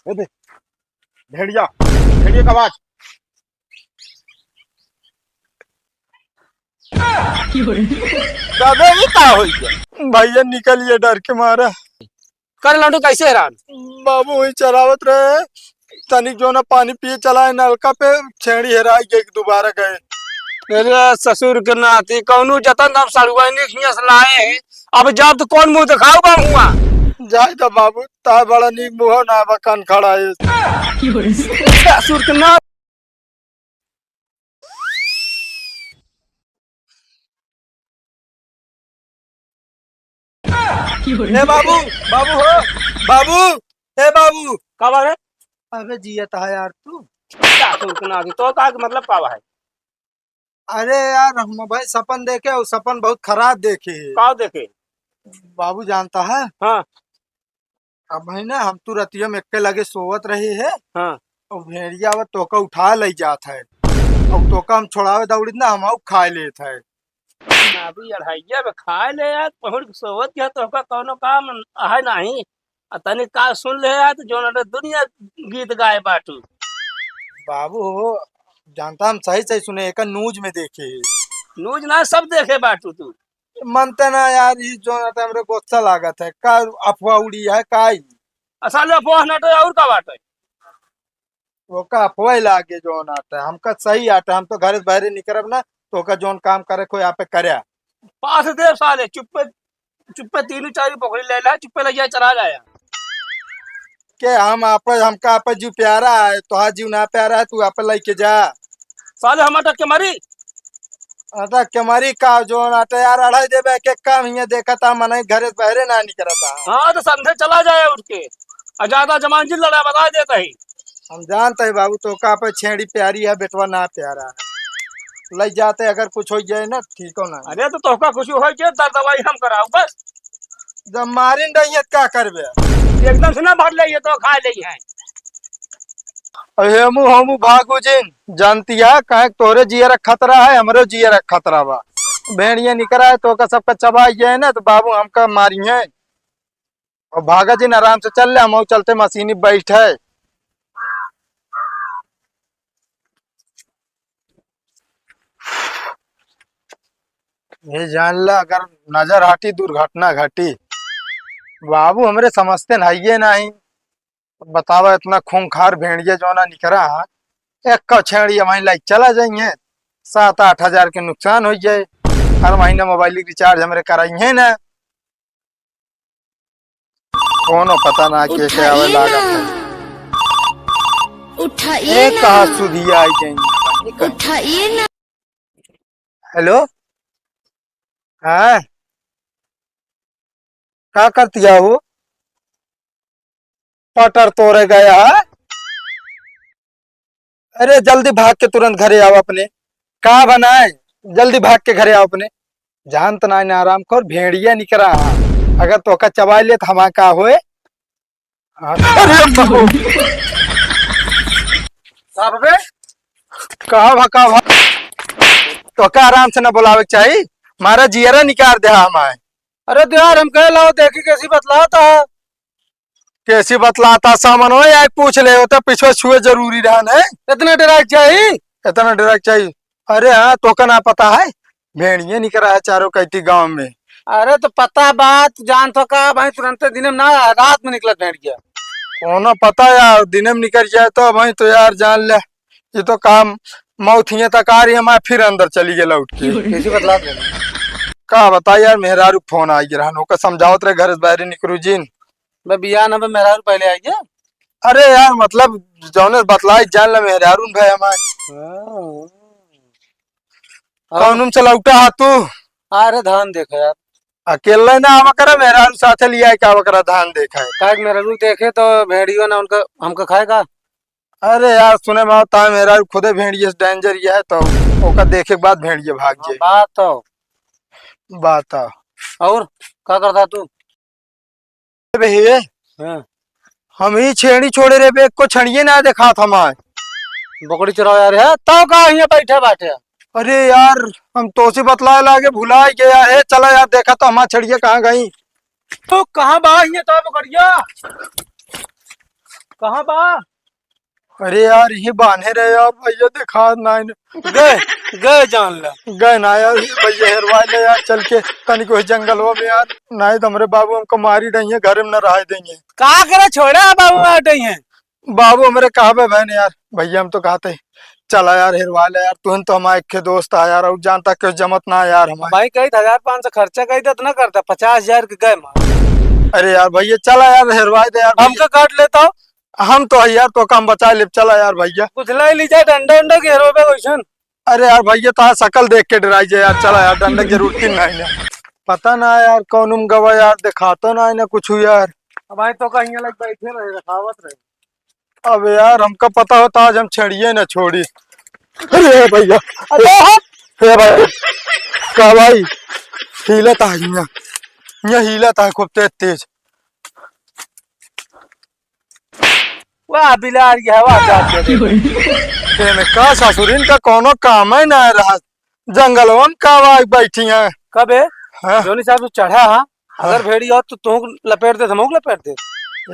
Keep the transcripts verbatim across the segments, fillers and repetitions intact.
ए दे, भेड़िया, भेड़िया का आवाज। तबे ई का होई गया? भैया निकलिए डर के मारा। कर लौंडू कैसे हैरान? बाबू वही चरावत रहे, तनिक जो ना पानी पिए चलाए नलका पे, छेड़ी हेराई गई, दोबारा गए। अरे ससुर के नाती, कौनो जतन हम सड़ुआइनी खिया से लाए हैं, अब जब तो कौन मुंह दिखाऊ बा हुआ? जाए तो बाबू, ता बड़ा नीक मुंह ना बा, कान खड़ा है। ससुर के ना। ए बाबू, बाबू हो, बाबू, ए बाबू। का बात है? अबे जियत है यार तू। क्या तू इतना आगे? तो का मतलब का है? अरे यार, हम भाई सपन देखे, और सपन बहुत खराब देखे। का देखे? बाबू जानता है? हाँ। अब है ना, हम तू रतिया में एक्के लगे सोवत रहे है। हाँ। और भेड़िया आवत तोका उठा ले जात है, और तोका हम छोड़ावे दौड़ित ना, हम खाए लेत है। अभी अढ़ाइया में खाए ले यार, पहुड़ के सोवत गया, तोका कौनो काम है नहीं। आ तनी का सुन ले यार, तो जोन अटे दुनिया गीत गाए बाटू। बाबू हो, जानता हम सही सही सुने, एक न्यूज में देखे। न्यूज ना, सब देखे बाटू तू। मनते ना यार, ई जोन अटे हमरे गुस्सा लागत है, का अफवाह उड़ी है, का ई? असल अफवाह ना तो और का बात है? ओका अफवाह लागे जोन आटे, हमका सही आटे, हम तो घर से बाहरे निकलब ना, तो ओका जोन काम करे को यहाँ पे करे। पास दे साले, चुप्पे, चुप्पे तीनों चारी बकरी ले ला, चुप्पे ले जा, चला जाया। के हम आपे, हमका आपे जीव प्यारा है, तोहार जीव ना प्यारा है, तू आपे लेके जा। साले हमार टक्के मारी। अरे के मारी का जोन आटे यार, अढ़ाई देबे के काम हियाँ देखता, मने घरे से बाहरे ना निकलता। हाँ, तो संधे चला जाए उठ के। आ ज्यादा जमान जिन लड़ा, बता देता ही। हम जानते हैं बाबू, तोका पे छेड़ी प्यारी है, बेटवा ना प्यारा है। ले जाते, अगर कुछ हो जाए ना, ठीक हो ना। अरे तो तोका कुछ हो जाए, दर दवाई हम कराऊ बस। जब मारिन रही है, का करबे? एकदम से ना भर ले, ये तो खा ले है। अब हेमू हमू भागू जिन, जानती है, काहे तोहरे जियरा खतरा है, हमरो जियरा खतरा बा। भेड़िया निकरा है, तोका सबका चबाई जाए ना, तो बाबू हमका मारी है। और भागा जिन, आराम से चल ले, हम चलते मशीनी बैठे। ये जान ला, अगर नजर हटी, दुर्घटना घटी। बाबू हमरे समझते नहीं, ये नहीं। बतावा, इतना खूंखार भेड़िया जोना निकरा है, एक का छेड़िया वहीं लाइक चला जाइए, सात आठ हजार के नुकसान हो जाए। हर महीना मोबाइल रिचार्ज हमरे कराइए ना। कोनो पता ना के के आवे लागत है। उठाइए ए, ना। कहाँ सुधिया आई गई? उठाइए ना। हेलो, हाँ, का करती है वो? पटर तोड़े गया है। अरे जल्दी भाग के तुरंत घरे आओ अपने। का बनाए? जल्दी भाग के घरे आओ अपने। जानत नाहीं ना आराम कर, भेड़िया निकरा है। अगर तोका चबाई ले तो हमार का होए? हाँ। अरे बाबू। का बे? का भा, का भा? तोका आराम से ना बोलावे के चाही। मारा जियरा निकार दे हमार। अरे तो यार, हम कहे लाओ देखी कैसी बतलाता है। कैसी बतलाता सामान हो, यार पूछ ले, वो तो पिछुआ छुए जरूरी रहन है। इतना डरा के चाही? इतना डरा के चाही? अरे हाँ, तोका ना पता है, भेड़िया निकरा है चारों कैती गांव में। अरे तो पता बात जान तो का भाई, तुरंते दिन में ना, रात में निकलत भेड़िया। कोनो पता यार, दिन में निकल जाए तो भाई तो यार जान ले, ये तो काम मौत हिये तक आ रही है, मैं फिर अंदर चली गई लौट के। कैसी बतलात रहे? का बता यार, मेहरारू फोन आ गया रहन, ओकर समझावत रहे घर से बाहर निकरू जिन। बे बियाह ना बे, मेहरारू पहले आई है। अरे यार, मतलब जौने बतलाई जान ले, मेहरारू न भाई हमार। हाँ। कौन उम चलौटा हा तू? अरे धान देखे यार। अकेले ना आवा करा, मेहरारू साथे लिया के आवा करा, धान देखा है। काहे के मेहरारू देखे तो भेड़ियो ना उनका, हमका खाएगा। अरे यार, सुने में आवता है, मेहरारू खुदे भेड़िए से डेंजर ये है, तो ओका देखे के बाद भेड़िए भाग हाँ, जाए। बात तो। बात तो। और का करता तू? बे हे, हाँ। हम ही छेड़ी छोड़े रे बे, एको छेड़िए ना देखात हमार। बकरी चरावे आ रहे हैं, तब का हियाँ बैठे बाटे? अरे यार, हम तोसे बतलाए लागे भुलाए गया है। चला यार, देखा तो हमार छेड़िए कहाँ गई। तो कहाँ बा हियाँ तो बकरिया? कहाँ बा? अरे यार, यही बान्हे रहे यार, भैया देखात नाहीं न। गए, गए जान ला। गए ना यार, भैया हेरवाइ ले यार, चल के तनिक ओही जंगलवा में यार, नाहीं तो हमरे बाबू हमका मारी डइहैं, घरे में न रहै देइहैं। का करे, छोड़ा बाबू आ डइहैं। बाबू हमरे कहबे भए न यार, भैया हम तो कहत ही, चला यार हेरवाइ ले यार, तुहन तो हमार एक्खे दोस्त आ यार, अउर जानता केहू जमत ना यार हमार। भाई कही हजार पाँच सौ खर्चा कही देत ना करता, पचास हजार के गए मार। अरे यार भैया चला यार हेरवाइ दे यार भैया। हमका काट लेता। हम तो है यार, तोका हम बचाइ लेब, चला यार भैया। कुछ लाई ली जाए, डंडा उंडा के हेरवा पे वैसन। अरे यार भैया, तोहार सकल देख के डराइ जाए यार, चला यार, डंडा के जरूरत ही नाहीं है। पता ना यार, कौन उम गवा यार, देखातो नाहीं न कुछ यार। अब भाई तोका हियाँ लग बैठे रहे, रखावत रहे। अब यार, हमका पता होता आज हम छेड़िए न छोड़ी। अरे भैया, अरे हे भाई, का भाई, हिलत है हियाँ, हियाँ हिलत है खूब तेज तेज। वाह, बिलार के हवा जात है। एमे का ससुरिन का कौनो काम ही ना रहा। जंगलवा में का आवाज बैठी हैं? कबे? हाँ। जोनी साहब तो चढ़ा हा। हाँ। अगर भेड़ी होत तो तुहूँ लपेट देत, हमहूँ लपेट देत।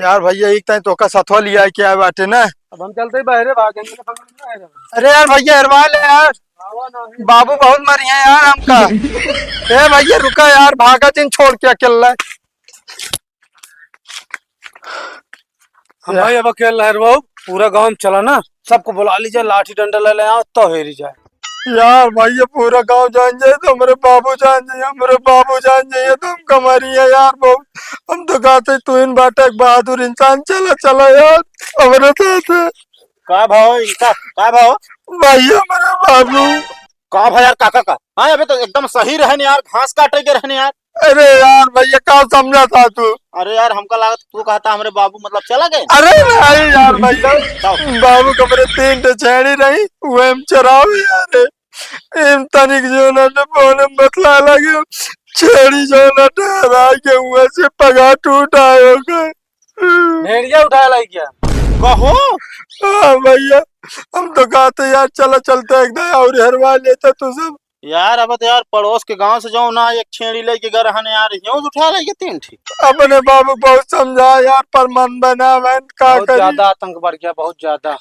यार भैया, एक ताई तोका सथवा लिया के आए बाटे ना। अब हम चलते ही बहरे भाग जाएंगे, तो पकड़ में आए रहो। अरे यार भैया, हेरवा ले यार। आवा ना। बाबू बहुत मरिहैं यार हमका। ए भैया रुका यार, भागा जिन छोड़ के अकेला। हम या- भाई अब अकेल ना रहो, पूरा गाँव में चला ना, सबको बुला लीजिए, लाठी डंडा ले ले आओ तो हेरी जाए। यार भैया पूरा गाँव जान जाए तो हमरे बाबू जान जाए, हमरे बाबू जान जाए तो हमका मारिहैं यार बहुत। हम तो कहत ही तू इन बाटा एक बहादुर इंसान, चला चला यार हमरे साथ। का भाव इनका, का भाव? भैया हमरे बाबू। का भाव यार काका का? हाँ अबे तो एकदम सही रहन यार, घास काटे के रहन यार। अरे यार भैया, का समझा था तू? अरे यार, हमका लागत तू कहता हमरे बाबू मतलब चला गए। अरे नहीं यार भैया, तब? बाबू के हमरे तीन ठे छेड़ी रही, उहे हम चरावे यार। एम तनिक जो ना तो फोन में बतला लगे, छेड़ी जो ना डरा के हुआ से पगा टूटा होगा। भेड़िया उठा लाई क्या? कहो? हाँ भैया, हम तो कहते यार, चला चलते एक दाई और हेरवा लेते तू सब। यार, अब तो यार, पड़ोस के गांव से जाओ ना, एक छेड़ी लेके गए रहन यार, यूं उठा लेके तीन ठी। अपने बाबू बहुत समझा यार, पर मन बना बहन, का बहुत करी? ज्यादा आतंक बढ़ गया, बहुत ज्यादा।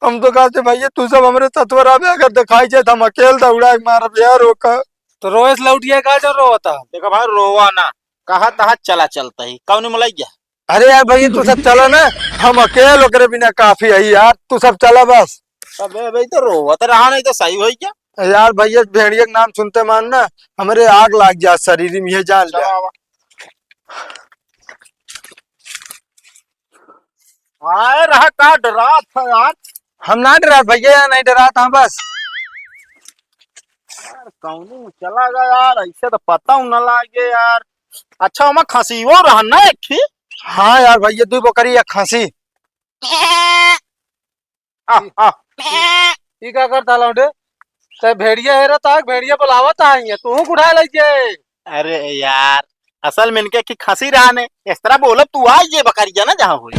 हम तो कहते भैया, तू सब हमरे सतवरा में अगर दिखाई जाए, तो हम अकेल दौड़ा के मारब यार, ओका। तो रोए से लौटिया का जो रोवता? देखो भाई, रोवा ना, कहा तहा चला चलता ही, कौन मिलाई गया? अरे यार भैया, तू सब चला ना, हम अकेल ओकरे बिना काफी है यार, तू सब चला बस। अबे भाई, तो रोवत रहा नहीं तो सही होई क्या? यार भैया, भेड़िया के नाम सुनते मान ना, हमरे आग लाग जा शरीर में, ये जान ले। चला आवा। आए रहा का डरात है यार? हम ना डरात भैया, यार नहीं डरात, हाँ बस। यार, कौनो चला गया यार, ऐसे तो पता न लागे यार। अच्छा, ओमा खसी वो रहन ना एक ठी? हाँ यार भैया, दुई बकरी एक खसी। आ, आ। ई का करता लौंडे? ते भेड़िया हेरत आ, भेड़िया बुलावत आ, ये तू उठा ले जे। अरे यार, असल में इनके की खसी रहने, इस तरह बोलब तू आ ये बकरिया ना जहाँ होई।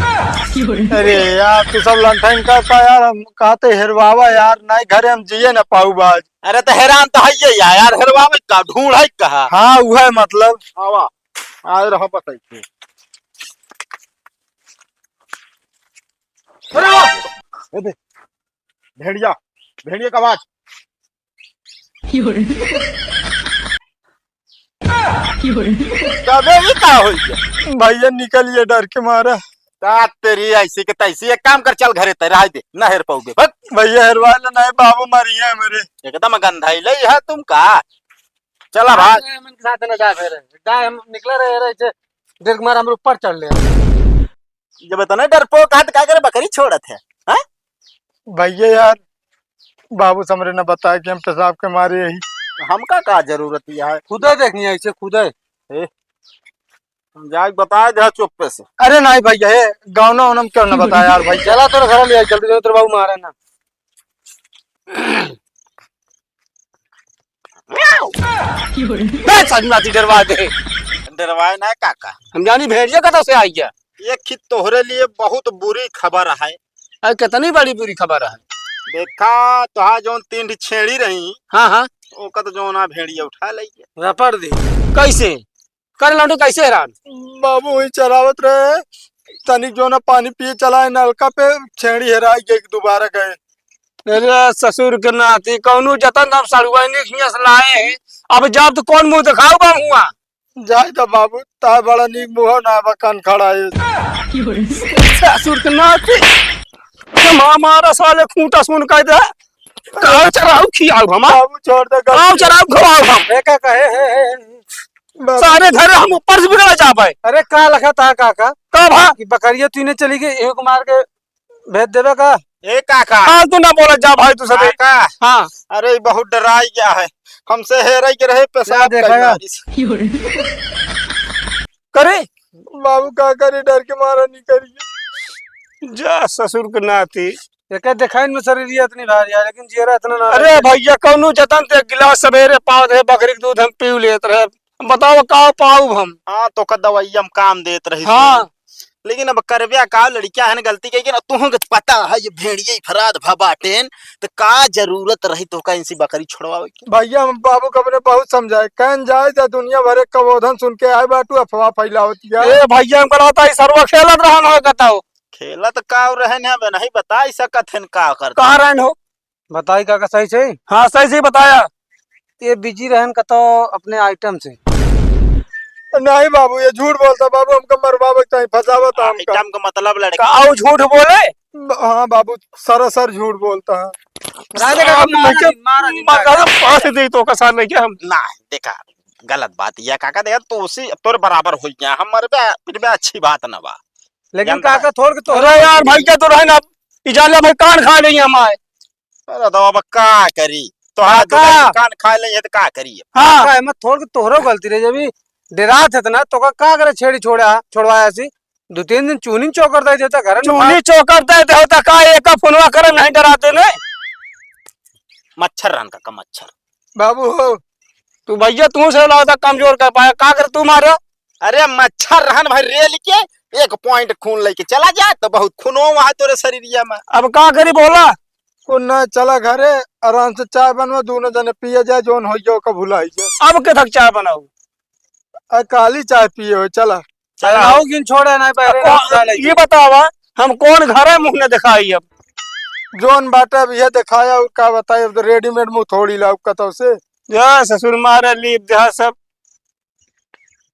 अरे यार, तू सब लंठन करता यार, हम कहते हेरवावा यार, नहीं घरे हम जिए ना पाऊ बाज। अरे तो हैरान तो है ये यार, यार हेरवावे का, ढूंढ है कहा? हाँ, वह मतलब। आवा, आज रहो बताइए। अरे वाह! ए दे, भेड़िया, भेड़िया का आवाज। तबे ये का होई गया? भैया निकलिए डर के मारा। ता तेरी ऐसी के तैसी, एक काम कर, चल घरे ते रह दे, ना हेर पाओगे, भग। भैया हेरवा ले, नहीं बाबू मारिए हमरे। एकदम गंधाई ले है तुम का। चला भाई। हम इनके साथ ना जा फिर। जा, हम निकला रहे, रहे, जे डेढ़ मार हमरे ऊपर चढ़ ले। जब इतना डरपोक हाथ का करे बकरी छोड़त है, हैं? भैया यार, बाबू समरे न बताए कि हम पेशाब के मारे यही। हमका का जरूरत है? खुदे देखनी है इसे, खुदे। ए, हम जाके बताए दे चुप्पे से। अरे नहीं भैया, हे, गाँव ना उनम क्यों ना बताया यार भाई? चला तोरा घर ले, जल्दी जल्दी, तोरा बाबू मारे ना। बे, साधु नाती डरवा दे। डरवाए ना काका। हम जानी भेड़िया कतौ से आई गया। ये खित तोहरे लिए बहुत बुरी खबर है। अरे, कितनी बड़ी बुरी खबर है। देखा, तोहार जौन तीन ठी छेड़ी रही, हाँ, हाँ। ओका तो जौन आ भेड़िया उठा लई गया। रपड़ दी। कैसे? कर लौंडे, कैसे हैरान? बाबू वही चरावत रहे, तनिक जो ना पानी पिए चलाए नलका पे, छेड़ी हेराई गई, दोबारा गए। अरे ससुर के नाती, कौनो जतन हम सड़ुआइनी खिया से लाए हैं। अब जब तो कौन मुंह दिखाऊ बा हुआ? जाए तो बाबू, ता बड़ा नीक मुंह ना बा, कान खड़ा है। ससुर के नाती, हम हमारा साले खूंटा सुन कह दे। काव चराऊ खियाऊ हम, बाबू छोड़ दे, काव गलती। चराऊ खवाऊ हम। ए, का कहे, हे, हे, हे। बाबू। सारे घर हम ऊपर से बिगड़ा जाबे। अरे का लखा था काका? का भा? कि बकरिया तूने चली गई, एहू को मार के भेज देबे का? ए काका। फालतू ना बोला जा भाई तू सबे। काका। हाँ। अरे ई बहुत डराई गया है, हमसे हेराई के रहे पेशाब क्या देखा कई यार? मारिस। करे? बाबू का करे, डर के मारा नहीं करिए। जा ससुर के नाती। एके देखाइन में शरीर इतनी भारी है, लेकिन जियरा इतना ना अरे भारी। भैया, कौनो जतन ते एक गिलास सवेरे पाव दे, बकरी के दूध हम पी लेत रहे। बताओ, का पाऊ हम? हाँ, तो का दवाई हम काम देत रही हाँ। लेकिन अब करब्या का, लड़कियां हैं, गलती कही कि ना, तुहूं के पता है, ये भेड़िए फराद भा बाटेन, तो का जरूरत रही तो का इनसे बकरी छोड़वावे की? भैया, हम बाबू का अपने बहुत समझाए, कहन जाए जा दुनिया भरे कबोधन सुन के आए बाटू, अफवाह फैलावत गया। ए भैया, हमको लगता है सरवा खेलत रहन हो, बताओ। खेलत का रहन है, अब नहीं बताई सकत हन का करत। कहाँ रहन हो? बताई काका सही से? हाँ, सही से बताया। ये बिजी रहन कतो अपने आइटम से। नहीं बाबू, ये झूठ बोलता बाबू, हमका मरवावे के चाही, फंसावत हमका। आइटम का मतलब लड़का। का आऊ झूठ बोले? ब-, हाँ बाबू, सरासर झूठ बोलता है। राधे का साहब, मारा नहीं, मारा नहीं, मगर मारा। पास दे तो का साथ लेके हम। ना, देखा, गलत बात यह काका, देखा, तो उसी तोर बराबर हो गया, हम मरबे, पिटबे, अच्छी बात ना बा। लेकिन जानता काका है? थोड़ के तो अरे यार, भाई क्या तो रहे ना, इजाला भाई कान खा रही है हमारे। अरे तो अब का करी? तोहरा काका। दुल्हन कान खा ले है तो का करी अब? हाँ। काका, एमे थोड़ के तोहरो गलती रहे, जब ई डेरात है त ना, तो का, का करे छेड़ी छोड़ा, छोड़वाया सी? दो तीन दिन चूनी चोकर दे देता घर में। चूनी चोकर दे देता का, एक फोनवा करे नहीं डराते ने? मच्छर रहन काका, मच्छर। बाबू हो। तू भैया, तू से लगता कमजोर कर पाया, का कर तू मारे? अरे मच्छर रहन भाई, रेल के एक पॉइंट खून लेके चला जा, तो बहुत खूनो वहां तोरे शरीरिया में। अब का करी बोला? कुन्ना चला घरे, आराम से चाय बनवा, दोनों जने पिए जाए, जोन हो गया ओका भुलाई जाए। अब के थक चाय बनाऊ? आ, काली चाय पिए हो, चला। चला। अरे, आओ, गिन छोड़े, नहीं पहले अब ना कौन, डाले। ये बतावा, हम कौन घर है मुंह न दिखाई अब? जोन बाटे अब ये दिखाया, और का बताई, अब तो रेडीमेड मुंह थोड़ी लाऊ कतौ से। जा ससुर मारे लीप देहा सब।